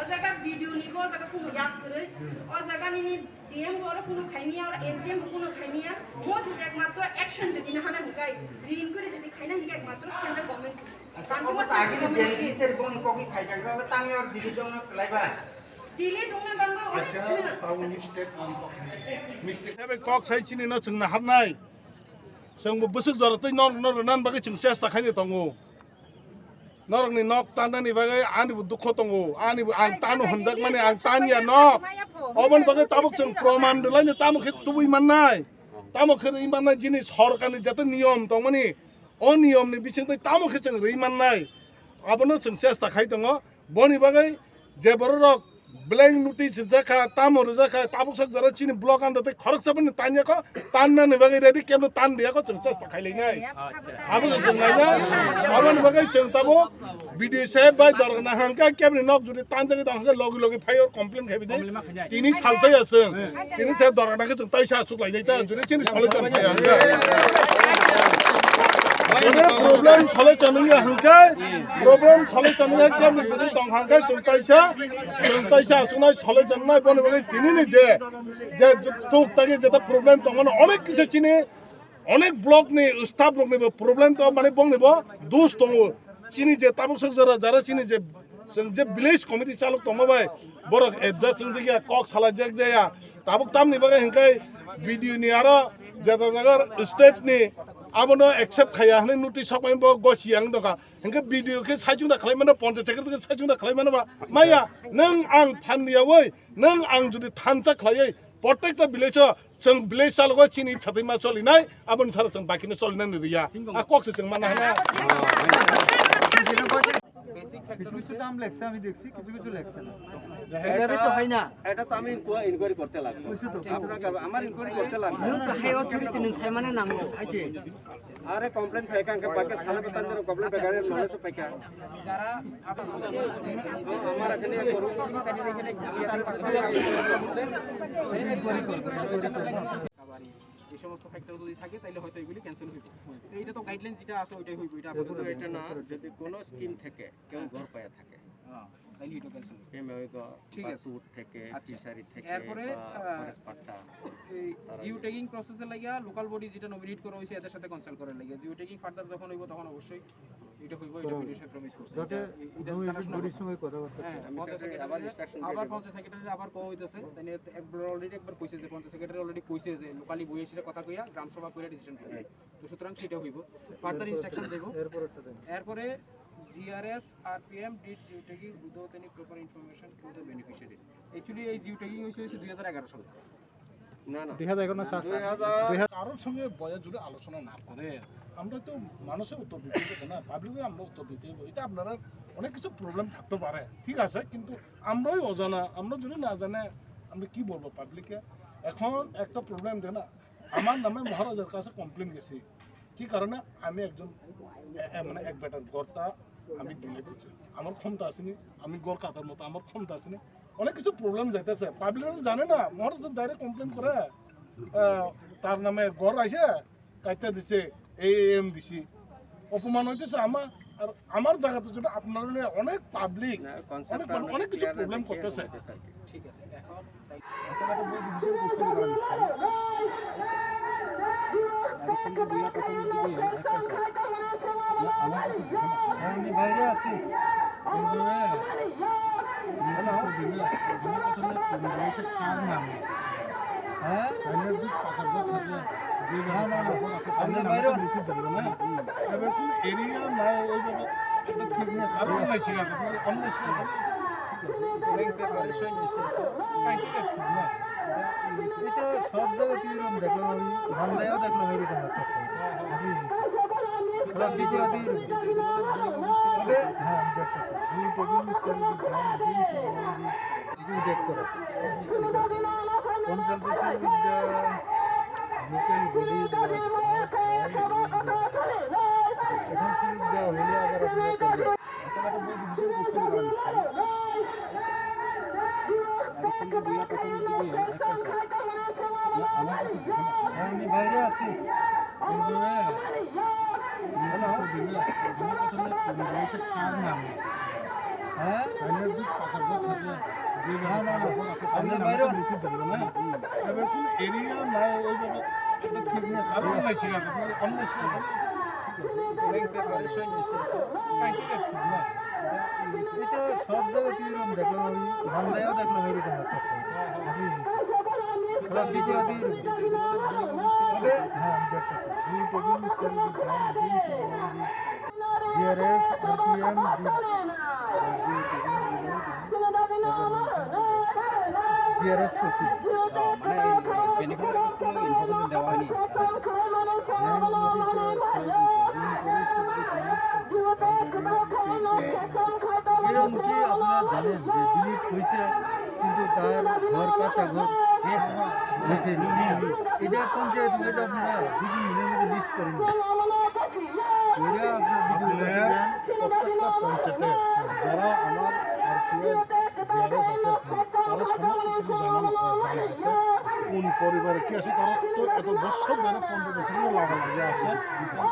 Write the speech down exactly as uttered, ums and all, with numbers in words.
O jaga B D O ni bo o jaga kuno yak kwrwi. O jaga nini D M bo oro kuno khaimiya, oro S D M bo kuno khaimiya. Mo jodi ekmatro action jodi na hana hwnkhe, rin kwrwi jodi khaina hwnkhe ekmatro central government. Acha, obo ta agini delhi ser boni kogwi phai kha, obo tangwi or delhi dongno kwlaiba. Delhi dongna bango. Acha, tabo mistake ang kok. Mistake. Ebe kok sai chini no chwng naharnai. Chwngbo bwswk jora twi nor-, nor-, nan bagwi chwng chesta khaini tongo. Norokni nok tannani bagwi anibo dukho tongo, anibo ang tano hwnjakmani ang tanya nok. Oboni bagwi tabuk chwng proman rwlaini tamo khe tubui mannai, tamo khe rwi mannai jini sorkarni joto niyom tongmani, o niyomni bisingtwi tamo khe chwng rwi mannai, abono chwng chesta khai tongo. Boni bagwi je bororok blank notice rijak kha, tamo rijak kha, tabuk sak jora chini block anda tei khoroksa bini tanya kho, tannani bagwi ready kebno tan dia kho, chwng chesta khai lainai. Abo se chwng lainai, aboni bagwi chwng tamo B D O saheb bai dorgana hangka kebni nok jodi tanjagwi tong hangka logi logi phai or complain khai bidi. Tini salchai aswng, tini the dorgana khe chwng taisa asuk lainai ta, jodi chini solution khai hangka. Jodi problem solution wngya hangka, problem solution wngya kebni jodi tong hangka chwng taisa. Chwng taisa achuknai sole chongnai boni bagwi tinini je, je tuk tagi jeta problem tongmani onek kisa chini, onek block ni staff rokni bo problem tongo, mane bongni bo dos tongo. Chini je tabuk sok jora jara chini je, chwng je village committee chalok tongma bai borok adjust wngjakya, kok salajak jaya. Tabuk tamni bagwi hwnkhe B D O ni aro jeta jaga state ni abono accept khaya hwnwi notice sok bai bo gochi yang dongkha. Hingke B D O khe saichung da khlai mano, panchayat secretary khe saichung da khlai mano ba. Maya, nwng ang than riyawi, nwng ang jodi thansa khlaiwi, protekta village o, chwng village chalogo chini chatwi ma cholinai, aboni sara chwng bakino cholinani riya. A kok se chwng mana hana. Basic factor কিছু কিছু টার্ম লেখছে, আমি দেখছি, কিছু কিছু লেখছে না। এটা তো হয় না। এটা তো আমি ইনকোয়া-, ইনকোয়ারি করতে লাগবো। বুঝছি তো। আপনার কাছে আমার ইনকোয়ারি করতে লাগবো। নিয়ম তো হাই অথরিটি নুন সাইমানে নাম খাইছে। আরে কমপ্লেন পাইকা আঙ্কে বাকি সালে বেতন দিরো কমপ্লেন পাইকা আরে নলেজ পাইকা। যারা আমার এখানে করুন। এই সমস্ত ফ্যাক্টর যদি থাকে, তাহলে হয়তো এগুলি ক্যান্সেল হইব। তো এটা তো গাইডলাইন যেটা আছে, ওইটাই হইব, এটা আপাতত এটা না, যদি কোনো স্কিম থেকে কেউ ঘর পায়া থাকে, হ্যাঁ, তাহলে এটা ক্যান্সেল হইব। পেমেন্ট হইব, ঠিক বা আছে। ট্যুর থেকে, আচ্ছা। ফিশারি থেকে, এরপরে, বা আহ, ফরেস্ট পাট্টা, এই তারা জিও ট্যাগিং প্রসেসে লাগিয়া লোকাল বডি যেটা নমিনেট করা হয়েছে, এদের সাথে কনসাল্ট করে লাগিয়া। জিও ট্যাগিং ফার্দার যখন হইব, তখন অবশ্যই এটা হইব, এটা করা বিডিও সাহেব প্রমিস করছে। যাতে এটা, এটা দুই জানাশোনা বডির কথা। সঙ্গে কথাবার্তা হ্যাঁ, আমি পঞ্চায়েত সেক্রেটারি আবার সেক্রেটারি ইনস্ট্রাকশন আবার দিয়ে দেবো। পঞ্চায়েত সেক্রেটারি আবার কওয়া হইতেছে, তাই নিয়ে এক-, already একবার কইছে যে পঞ্চায়েত সেক্রেটারি already কইছে যে লোকালি বই এসে কথা কইয়া গ্রাম সভা কইরা ডিসিশন করবে। রাইট। তো সুতরাং সেটা হইব। ফার্দার ইনস্ট্রাকশন যাইব। এরপরে একটা দেন। এরপরে জিআরএস, আরপিএম, ডিড জিওটেগি, without any proper information to the beneficiaries. Actually এই জিওটেগি হইছে, হইছে দুই হাজার এগারো সালে। না, না। দুই হাজার এগারো না, স্যার? দুই হাজার। দুই হাজার। কারোর সঙ্গে বয়া যদি আলোচনা না করে, আমরা তো মানুষের উত্তর দিতে হবে না, পাবলিকের আমরা উত্তর দিতে হবে। এটা আপনারা অনেক কিছু প্রবলেম থাকতে পারে, ঠিক আছে, কিন্তু আমরাই অজানা, আমরা যদি না জানে, আমরা কি বলবো পাবলিককে? এখন একটা প্রবলেম দেয় না, আমার নামে মহারাজার কাছে কমপ্লেন গেছি। কি কারণে? আমি একজন, এ, এ, মানে এক বেটার ঘরটা আমি ডিলে করছি, আমার ক্ষমতা আসেনি, আমি ঘর কাটার মতো আমার ক্ষমতা আসেনি। অনেক কিছু প্রবলেম যাইতেছে, পাবলিক জানে না, মহারাজ ডাইরেক্ট কমপ্লেন করে, আহ, তার নামে ঘর আছে, কাটতে দিছে, এই এই এম দিছি, অপমান হইতেছে আমার। আর আমার জায়গাতে যদি আপনারা নিয়ে অনেক পাবলিক, না, কনসেপ্ট অনেক, আমরা অনেক কিছু ক্লিয়ার প্রবলেম দেখে করতেছে। হইতেছে আর কি। ঠিক আছে, এখন তাই এখন একটা বই ডিসিশন করছে না কারণ আর এখান থেকে বইয়া প্রথম দিকে একটা স্যার। না, আমার কথা দেখে না। আমি বাইরে আছি। এইভাবে নোটিশটা দিলে, আমার কথা হলো, পরিবেশে কার নামে? হ্যাঁ? তাহলে যদি পাকা ঘর থাকে, যে না, না, না। পাকা ঘর আছে, তাহলে আমি বাইরে নোটিশ জানবো না। এবার কোন এরিয়া না, এইভাবে একটা ঠিক নেই। আর অন্য শিকার করতে, অন্য শিকার করতে। ঠিক আছে। ব্যাংক পেপারে সই নিছে। কাইটে যাচ্ছে না। এটা সব জায়গাতে এরকম দেখলাম, আমি ধান্দায়ও দেখলাম এরকম একটা ফোন। জি, জি, জি। ওরা কি করে দিয়ে এরকম? তবে, হ্যাঁ, আমি দেখতেছি। জি, জি, জি, জি, জি, জি, জি, check করো। ঠিক আছে। Consultation with the local bodies was not done during the, এখন সুযোগ দেওয়া হইলে আবার আপনারা করবেন। আমি বাইরে আছি। এইভাবে নোটিশটা দিলে, আমার কথা হলো, পরিবেশে কার নামে? হ্যাঁ? তাহলে যে পাকা ঘর থাকে, যে না, না, না। পাকা ঘর আছে, আপনি তাহলে বাইরে বাইরে উঠে যাবেন, হ্যাঁ? হুম। এবার কোন এরিয়া নাই, এইভাবে এটা ঠিক নেই। আর অন্য জায়গা আছে, অন্য জায়গা আছে। ঠিক আছে। ব্যাংক পেপারে সই নিয়েছে। কাইটে ঠিক না। এটা সব জায়গাতে এরকম দেখলাম আমি, ধান্দায়ও দেখলাম এরকম একটা ফল। জি, জি, জি। ওরা ত্রিপুরা দিয়ে এরকম। তবে হ্যাঁ, আমি দেখতেছি। জি, টেবিল, সেল, জি, জি, জি। জিআরএস, আরপিএম, জিআরএস করছি। মানে এই বেনিফিশিয়ারি কোনো ইনফরমেশন দেওয়া হয়নি। এরকম কি আপনারা জানেন যে ডিলিট হয়েছে, কিন্তু তার ঘর কাঁচা ঘর হয়েছে? এটা পঞ্চায়েত হয়ে আপনারা দুদিন মিলে মিলে লিস্ট করেন। ওরা আপনার ভিডিও আপনার প্রত্যেকটা পঞ্চায়েতে যারা আমার আরপিএফ জিআরএস আছে, তারা সমস্ত কিছু জানানো, জানা আছে। কোন পরিবারে কি আছে, তারা তো এত বছর ধরে পঞ্চায়েত এখানে লাগা লাগে আছে। তারা